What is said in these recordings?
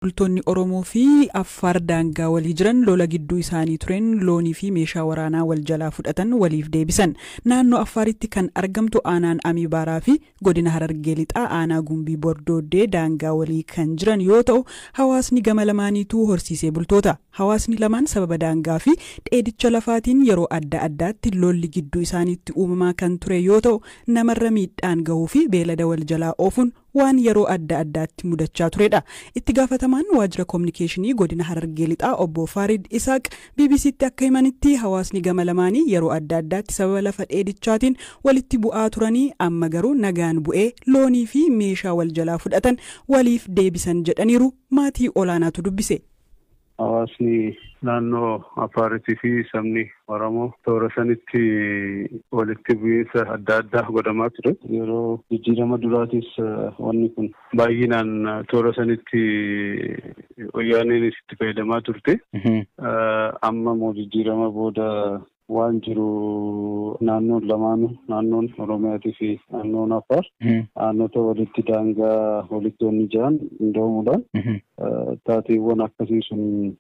Bultoonni Oromoo fi Affaar daangaa walii jiran lola gidduu isaanii tureen loonii fi meeshaa waraanaa wal jalaa fudhatan waliif deebisan. Naannoo Affaaritti kan argamtu aanaan Amibaaraa fi godina Harargee Lixaa aanaa Gumbii Bordooddee daangaa walii kan jiran yoo ta'u, hawaasni gama lamaaniituu horsiisee bultoota. Hawaasni lamaan sababa daangaa fi dheedicha lafaatiin yeroo adda addaatti lolli gidduu isaaniitti uumamaa kan ture yoo ta'u, namarra miidhaan gahuu fi beelada wal jalaa oofuun waan yeroo adda addaatti mudachaa turedha. Itti gaafatamaan waajjira koominikeeshinii godina Harargee Lixaa obbo Faarid Isaaq BBCtti akka himanitti, hawaasni gama lamaanii yeroo adda addaatti sababa lafa dheedichaatiin walitti bu'aa turanii, amma garuu nagaan bu'ee loonii fi meeshaa wal jalaa fudhatan waliif deebisan jedhaniiru. Maatii olaanaatu dubbise. Hawaasni naannoo Affaaritii fi sabni Oromoo toora sanitti walitti bu'iinsa adda addaa godhamaa ture. Yeroo jijjiirama duraatis wanni kun baay'inaan toora sanitti wayyaaneenis itti fayyadamaa turte. Amma immoo jijjiirama booda waan jiru naannoon lamaanuu, naannoon Oromiyaatii fi naannoon Affaar, naannota walitti daangaa walitti wanni jiran qindoomuudhaan taateewwan akkasii sun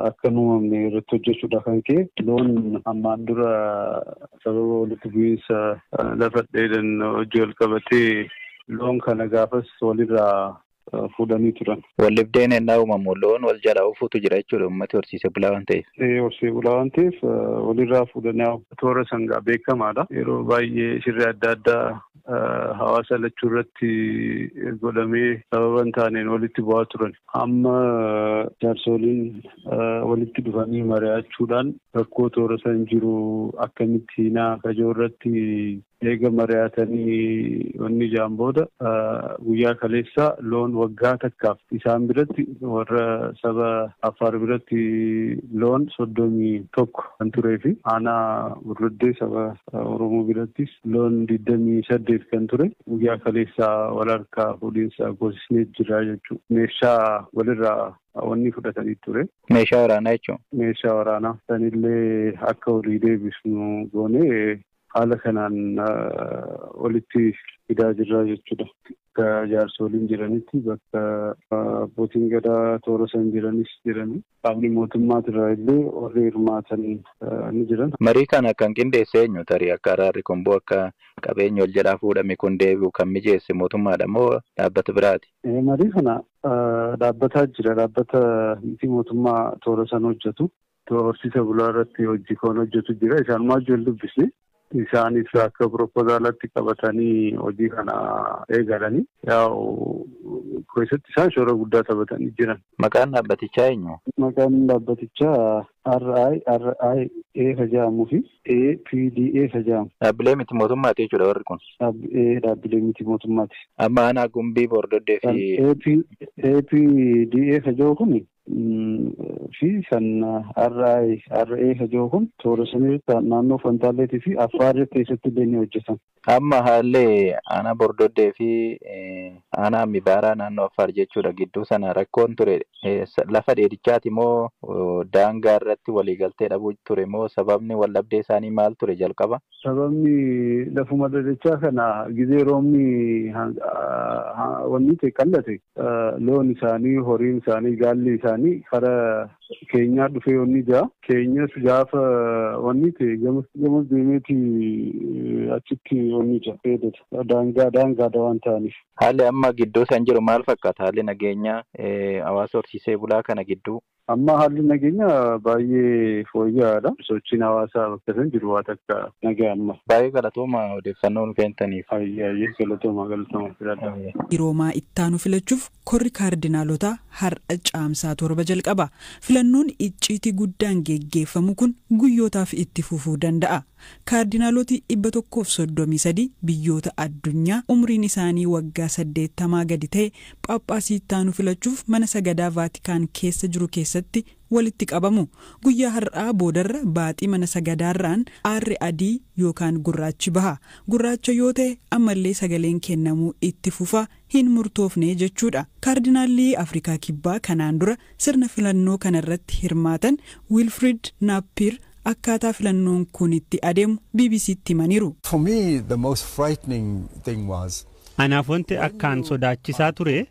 akka hin uumamne irratti hojjechuudha kan ka'e. Loon ammaan dura sababa walitti bu'iinsa lafa dheedan hojii wal qabatee loon kana gaafas walirraa fuudhanii turan. Wallibdeen ennaa uumamu loon wal jalaa oofuutu jira jechuudha, uummati horsiisee bulaa waan ta'eef. Horsiisee bulaa waan ta'eef walirraa fuudhanii toora sangaa beekamaadha. Yeroo baay'ee shirri adda addaa hawaasa lachuu irratti godhamee sababa hin taaneen walitti bu'aa turan. Amma jaarsoliin walitti dhufanii mari'achuudhaan rakkoo toora san jiru akkamitti hiinaa kajoo irratti eega mari'atanii wanni jaan booda, guyyaa kaleessaa loon waggaa takkaaf isaan biratti, warra saba Affaar biratti loon 31 kan turee fi aanaa Bordoddee saba Oromoo birattis loon 28 kan ture guyyaa kaleessaa wal harkaa fuudhinsa goosisnee jira jechuudha. Meeshaa walirraa wanni fudhatanii ture. Meeshaa waraanaa jechuun. Meeshaa waraanaa sanillee akka walii deebisnu goonee haala kanaan walitti fidaa jirra jechuudha. Bakka jaarsoliin jiranitti, bakka abbootiin gadaa toora san jiranis jirani. Qaamni mootummaatirraa illee warri hirmaatan ni jiran. Marii kana kan qindeesse eenyu? Tarii akka araarri kun bu'u, akka qabeenyi wal jalaa fuudhame kun deebi'u kan mijeesse mootummaadha moo dhaabbata biraati? Marii kana dhaabbataa jira. Dhaabbata miti mootummaa toora san hojjetu. Horsiisa bulaa irratti hojii kan hojjetu jira. Isaanumaa wajjin dubbisne. Isaanis akka propoozaalatti qabatanii hojii kana eegalanii, yaa'u keessatti isaan shoora guddaa taphatanii jiran. Maqaan dhaabbatichaa eenyu? Maqaan dhaabbatichaa RIRIA ka jedhamuu fi APDA ka jedhamu. Dhaabbilee miti mootummaati jechuudha warri kun. Dhaabbilee miti mootummaati. Amma aanaa Gumbii Bordoddee fi. APDA ka jedhu kun fi kan RIRA ka jedhu kun toora sanii naannoo Fantaalleetii fi Affaar keessatti illee ni hojjetan. Amma haalli aanaa Bordoddee fi aanaa Mibaaraa naannoo Affaar jechuudha gidduu sana rakkoon ture lafa dheedichaati moo daangaa irratti waliigaltee dhabuu ture moo sababni waldhabdee isaanii maal ture jalqaba? Sababni lafuma dheedichaa kana gizee roobni wanni ta'e qallate loon isaanii, horiin isaanii, gaalli isaanii kara keenyaa dhufee wanni jira. Keenyas gaafa wanni ta'e gamas gamas deemeeti achitti wanni jira. Dheedata. Daangaa daangaadha waan ta'aniif. Haalli amma gidduu san jiru maal fakkaata? Haalli nageenyaa hawaasa horsiisee bulaa kana gidduu. Amma haalli nageenyaa baay'ee fooyya'aadha. Sochiin hawaasaa bakka san jiru waa takka nagaa amma. Baay'ee galatooma odeeffannoo nu kennitaniif. Ayyee, galatooma, galatooma, filadha. Roomaa ittaanu filachuuf korri kaardinaalotaa har'a Caamsaa 7 jalqaba. Filannoon icciitii guddaan geggeeffamu kun guyyootaaf itti fufuu danda'a. Kaardinaaloti 133 biyyoota addunyaa umriin isaanii waggaa 80 gadi ta'e Phaaphaasii ittaanu filachuuf mana sagadaa Vaatikaan keessa jiru keessatti walitti qabamu. Guyyaa har'aa boodarra baaxii mana sagadaarraan aarri adii yookaan gurraachi baha. Gurraacha yoo ta'e ammallee sagaleen kennamuu itti fufa, hin murtoofne jechuudha. Kaardinaalli Afrikaa Kibbaa kanaan dura sirna filannoo kanarratti hirmaatan Wilfrid Naappiir akkaataa filannoon kun itti adeemu BBCtti himaniiru. For me, the most frightening thing was Anaaf wanti akkaan sodaachisaa ture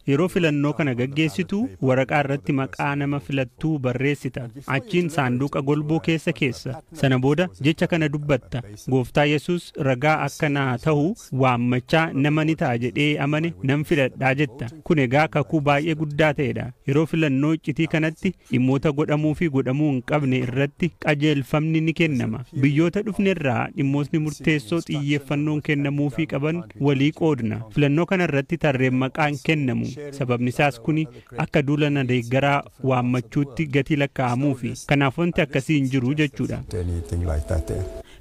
Yeroo filannoo kana gaggeessitu waraqaa irratti maqaa nama filattuu barreessita. Achiin saanduqa golboo keessa keessa. Sana booda jecha kana dubbatta. "Gooftaa Yesus ragaa akka naa ta'u waammachaa nama ni ta'a jedhee amane nan filadhaa" jetta. Kun egaa kakuu baay'ee guddaa ta'edha. Yeroo filannoo iccitii kanatti dhimmoota godhamuu fi godhamuu hin qabne irratti qajeelfamni ni kennama. Biyyoota dhufnerraa dhimmootni murteessoo xiyyeeffannoon kennamuufii qaban walii qoodna. Filannoo kana irratti tarreen maqaan kennamu. Sababni isaas kuni akka duula na deeggaraa waammachuutti gatii lakkaa'amuufi. Kanaaf wanti akkasii hin jiru jechuudha.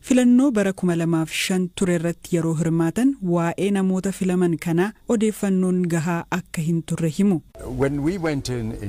Filannoo bara 2005 ture irratti yeroo hirmaatan waa'ee namoota filaman kanaa odeeffannoon gahaa akka hin turre himu.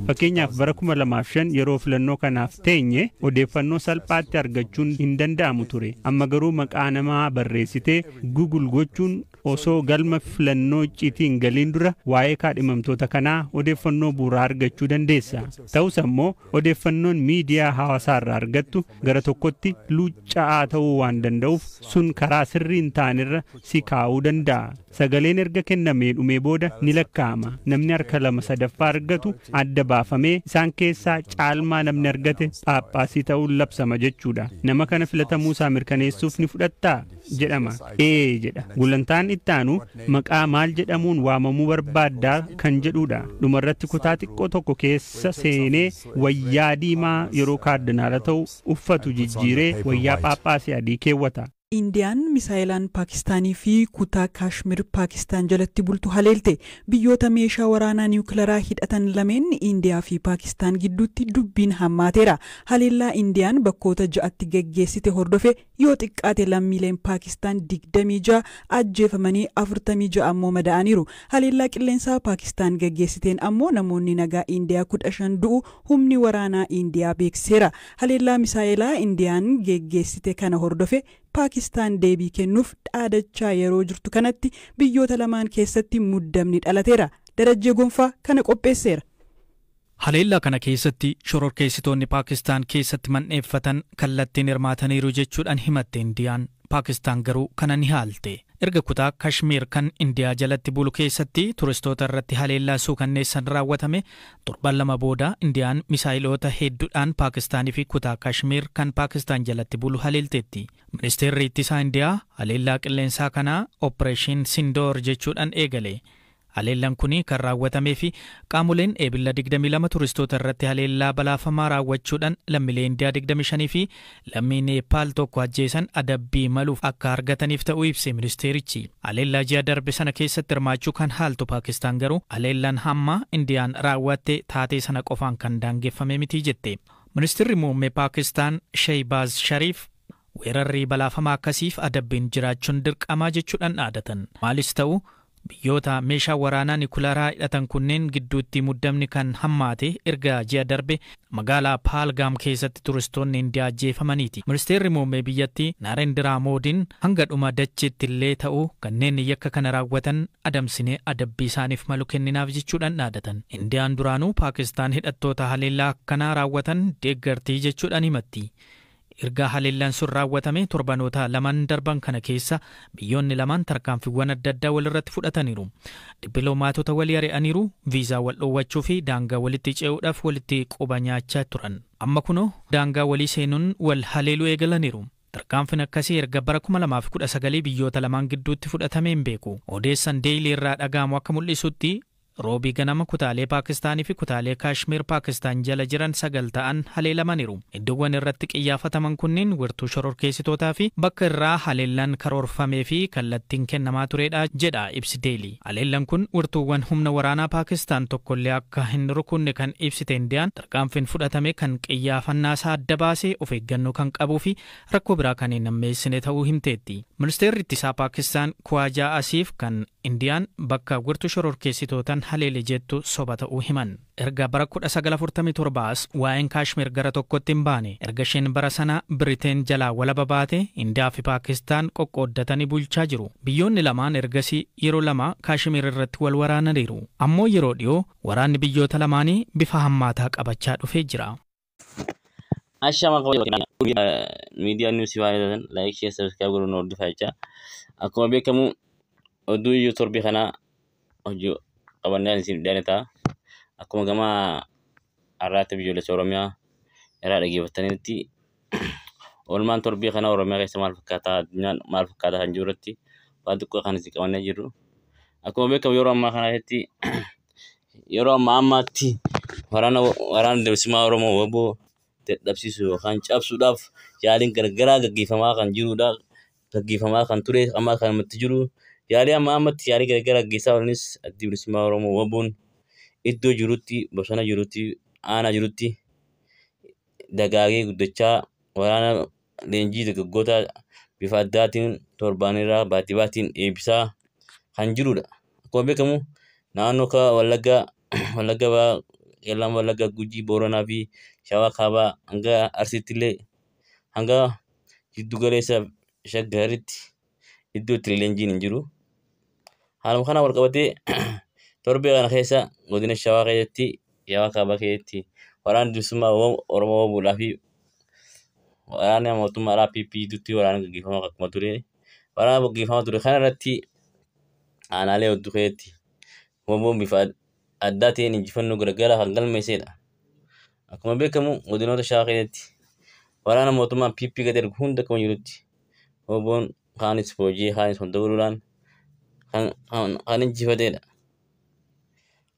Fakkeenyaaf, bara 2005 yeroo filannoo kanaaf teenye odeeffannoo salphaatti argachuun hin danda'amu ture. Amma garuu maqaa namaa barreessitee Google gochuun osoo galma filannoo icciitiin galiin dura waa'ee kaadhimamtoota kanaa odeeffannoo bu'uuraa argachuu dandeessa. Ta'us ammoo odeeffannoon miidiyaa hawaasaarraa argattu gara tokkotti luucca'aa ta'uu waan danda'uuf sun karaa sirrii hin taanerra si kaa'uu danda'a. Sagaleen erga kennamee dhumee booda ni lakkaa'ama. Namni harka lama sadaffaa argatu adda baafamee isaan keessaa caalmaa namni argate phaaphaasii ta'uun labsama jechuudha. "Nama kana filatamuu isaa mirkaneessuuf ni fudhattaa?" jedhama. "Ee" jedha. Gulantaan itti aanu "Maqaa maal jedhamuun waamamuu barbaaddaa?" kan jedhudha. Dhumarratti kutaa xiqqoo tokko keessa seenee wayyaa diimaa yeroo kaardinaala ta'u uffatu jijjiiree wayyaa phaaphaasii adii keewwata. Indiyaan misaayilaan Paakistaanii fi kutaa Kaashmir Paakistaan jalatti bultu haleelte. Biyyoota meeshaa waraanaa niwukilaraa hidhatan lameen, Indiyaa fi Paakistaan gidduutti dubbiin hammaateera. Haleellaa Indiyaan bakkoota ja'atti geggeessite hordofe yoo xiqqaate lammiileen Paakistaan 26 ajjeefamanii 46 ammoo mada'aniiru. Haleellaa qilleensaa Paakistaan geggeessiteen ammoo namoonni nagaa Indiyaa 15 du'u humni waraanaa Indiyaa beeksiseera. Haleellaa misaayilaa Indiyaan geggeessite kana hordofe Paakistaan deebii kennuuf dhaadachaa yeroo jirtu kanatti biyyoota lamaan keessatti muddamni dhalateera. Darajjee Gonfaa kana qopheesseera. Haleellaa kana keessatti shororkeessitoonni Paakistaan keessatti man'eeffatan kallattiin hirmaataniiru jechuudhaan himatte Indiyaan. Paakistaan garuu kana ni haalte. Erga kutaa Kashmir kan Indiyaa jalatti bulu keessatti turistoota irratti haleellaa suukanneessan raawwatame torban 2 booda Indiyaan misaayiloota hedduudhaan Paakistaanii fi kutaa Kashmir kan Paakistaan jalatti bulu haleelteetti. Ministeerri ittisaa Indiyaa haleellaa qilleensaa kanaa Operation Sindoor jechuudhaan eegale. Haleellaan kun kan raawwatamee fi qaamoleen Eebilla 22 turistoota irratti haleellaa balaafamaa raawwachuudhaan lammiilee Indiyaa 25 fi lammii Neepaal tokko ajjeesan adabbii maluuf akka argataniif ta'uu ibse ministeerichi. Haleellaa ji'a darbe sana keessatti hirmaachuu kan haaltu Paakistaan garuu haleellaan hamma Indiyaan raawwatte taatee sana qofaan kan daangeffame miti jette. Ministeerri muummee Paakistaan Shehbaaz Shariif weerarri balaafamaa akkasiif adabbiin jiraachuun dirqamaa jechuudhaan dhaadatan. Maalis ta'u, biyyoota meeshaa waraanaa nikulaaraa hidhatan kunneen gidduutti muddamni kan hammaate erga ji'a darbe magaalaa Paalgaam keessatti turistoonni Indiyaa ajjeefamaniiti. Ministeerri muummee biyyattii Naarendiraa Moodiin hanga dhuma dacheetti illee ta'u kanneen yakka kana raawwatan adamsinee adabbii isaaniif malu kenninaaf jechuudhaan dhaadatan. Indiyaan duraanuu Paakistaan hidhattoota haleellaa akkanaa raawwatan deeggartii jechuudhaan himatti. Erga haleellaan sun raawwatame torbanoota lamaan darban kana keessa biyyoonni lamaan tarkaanfiiwwan adda addaa walirratti fudhataniiru. Dippiloomaatota walii ari'aniiru, viizaa wal dhoowwachuu fi daangaa walitti ce'uudhaaf walitti quba nyaachaa turan. Amma kunoo daangaa walii seenuun wal haleeluu eegalaniiru. Tarkaanfiin akkasii erga bara 2019 biyyoota lamaan gidduutti fudhatamee hin beeku. Odeessan Deelii irraa dhaga'amu akka mul'isutti, Roobii ganama kutaalee Paakistaanii fi kutaalee Kaashmir Paakistaan jala jiran sagal ta'an haleelamaniiru. Iddoowwan irratti qiyyaafataman kunneen wirtuu shororkeessitootaa fi bakka irraa haleellaan karoorfamee fi kallattiin kennamaa turedha jedha ibsi Deelii. Haleellaan kun wirtuuwwan humna waraanaa Paakistaan tokkollee akka hin rukunne kan ibsite Indiyaan, tarkaanfiin fudhatame kan qiyyaafannaa isaa adda baasee of eeggannoo kan qabuu fi rakkoo biraa kan hin hammeessine ta'uu himteetti. Ministeerri ittisaa Paakistaan Kuwaajaa Asiif kan Indiyaan bakka wirtuu shororkeessitootaan haleele jettu soba ta'uu himan. Erga bara 1947 as waa'een Kaashmir gara tokkotti hin baane. Erga isheen bara sana Biriteen jalaa walaba baate Indiyaa fi Paakistaan qoqqooddatanii bulchaa jiru. Biyyoonni lamaan ergasii yeroo lama Kaashmir irratti wal waraananiiru. Ammoo yeroo dhiyoo waraanni biyyoota lamaanii bifa hammaataa qabachaa dhufee jira. Ashama, miidiyaa niwusii waan taatan like, share, subscribe godhuun hordofaa jecha. Akkuma beekamu oduu iyyuu torbii kanaa hojii qabannee isin dhiyaane ta'a. Akkuma gama har'aatti biyyoolessa Oromiyaa irraa dhaggeeffatanitti oolmaan torbee kana Oromiyaa keessa maal fakkaataa, addunyaan maal fakkaataa kan jiru irratti waan xiqqoo kan isin qabannee jirru. Akkuma beekamu yeroo ammaa kana keessatti, yeroo ammaa ammaatti waraana bilisummaa Oromoo WBO dadhabsiisuu yookaan cabsuudhaaf yaaliin garagaraa gaggeeffamaa kan jirudha. Gaggeeffamaa kan ture, amma kan ammatti jiru, yaalii amma ammatti yaalii garagaraa gaggeessaa oolanis addi bilisummaa Oromoo WBOn iddoo jirutti, bosona jirutti, aanaa jirutti dagaagee guddachaa, waraana leenjii dargaggoota bifa addaatiin torbaanirraa baatii baatiin eebbisaa kan jirudha. Akkuma beekamu naannoo akka Wallaggaa, Wallagga Bahaa, Qeellam Wallaggaa, Gujii, Booranaa fi Shawaa Kaabaa hanga Arsiitti illee, hanga giddu galeessa Shaggaritti iddoo itti leenjiin hin jiru. Haaluma kana wal qabatee torbee kana keessa godina Shawaa keessatti, Shawaa Kaabaa keessatti waraana bilisummaa Oromoo WBOdhaa fi waraana mootummaadhaa PP gidduutti waraana gaggeeffamaa akkuma ture. Waraana gaggeeffamaa ture kana irratti aanaalee hedduu keessatti WBOn bifa addaa ta'een injifannoo garaagaraa kan galmeessedha. Akkuma beekamu godinoota Shawaa keessatti waraana mootummaan PP gad ergu hunda akkuma jirutti WBOn kaanis booji'ee kaanis wanta godhuudhaan kan injifatedha.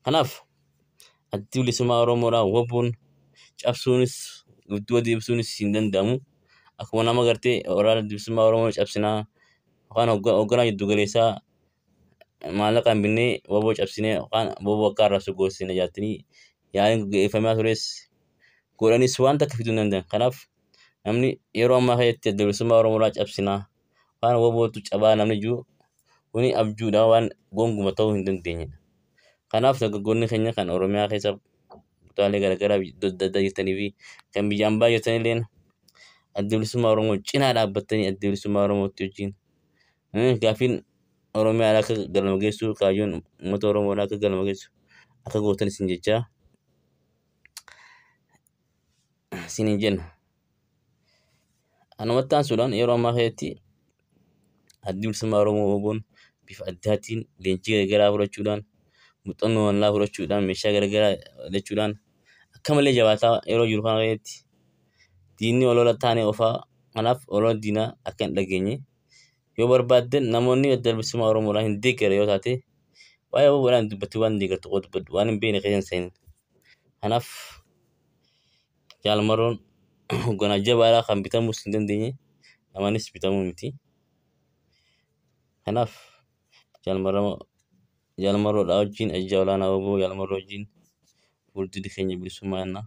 Kanaaf addi bilisummaa Oromoodhaa WBOn cabsuunis dudduuba deebisuunis hin danda'amu. Akkuma nama gartee waraana bilisummaa Oromoo cabsinaa yookaan hoogganaa giddu galeessaa maallaqaan binnee WBO cabsinee yookaan WBO akka arrabsu goosisne jaattanii yaaliin gaggeeffamaa tures godhanis waan takka fiduu hin danda'an. Kanaaf namni yeroo ammaa kanatti adda bilisummaa Oromoodhaa cabsinaa yookaan WBOtu cabaa namni jiru kuni abjuudha, waan gonkumaa ta'uu hin dandeenyedha. Kanaaf dargaggoonni keenya kan Oromiyaa keessa kutaalee garaagaraa iddoo adda addaa jirtanii fi kan biyya ambaa jirtanillee adda bilisummaa Oromoo cinaa dhaabbattanii adda bilisummaa Oromootti wajjin gaaffiin Oromiyaa akka galma geessu, kaayyoon uummata Oromoodhaa akka galma geessu akka gootan isin jechaa isiniin jenna. Anumatti aansuudhaan yeroo ammaa kanatti addi bilisummaa Oromoo WBOn bifa addaatiin leenjii garaagaraa fudhachuudhaan, muuxannoo bal'aa fudhachuudhaan, meeshaa garaagaraa hidhachuudhaan akka malee jabaataa yeroo jiru kana keessatti diinni olola taane ofaa. Kanaaf olola diinaa akka hin dhageenye yoo barbaaddan, namoonni adda bilisummaa Oromoodhaan hin deeggarre yoo taate, waa'ee WBOdhaan dubbattee waan deeggartu qofa dubbadhu, waan hin beekne keessa hin seenin. Kanaaf Jaal Marroon hoogganaa jabaadhaa kan bitamuus hin dandeenye, namaanis bitamuu miti. Kanaaf Jaal Marroodhaa wajjin, ajajaa olaanaa WBO Jaal Marroo wajjin fuuldurri keenya bilisummaa jenna.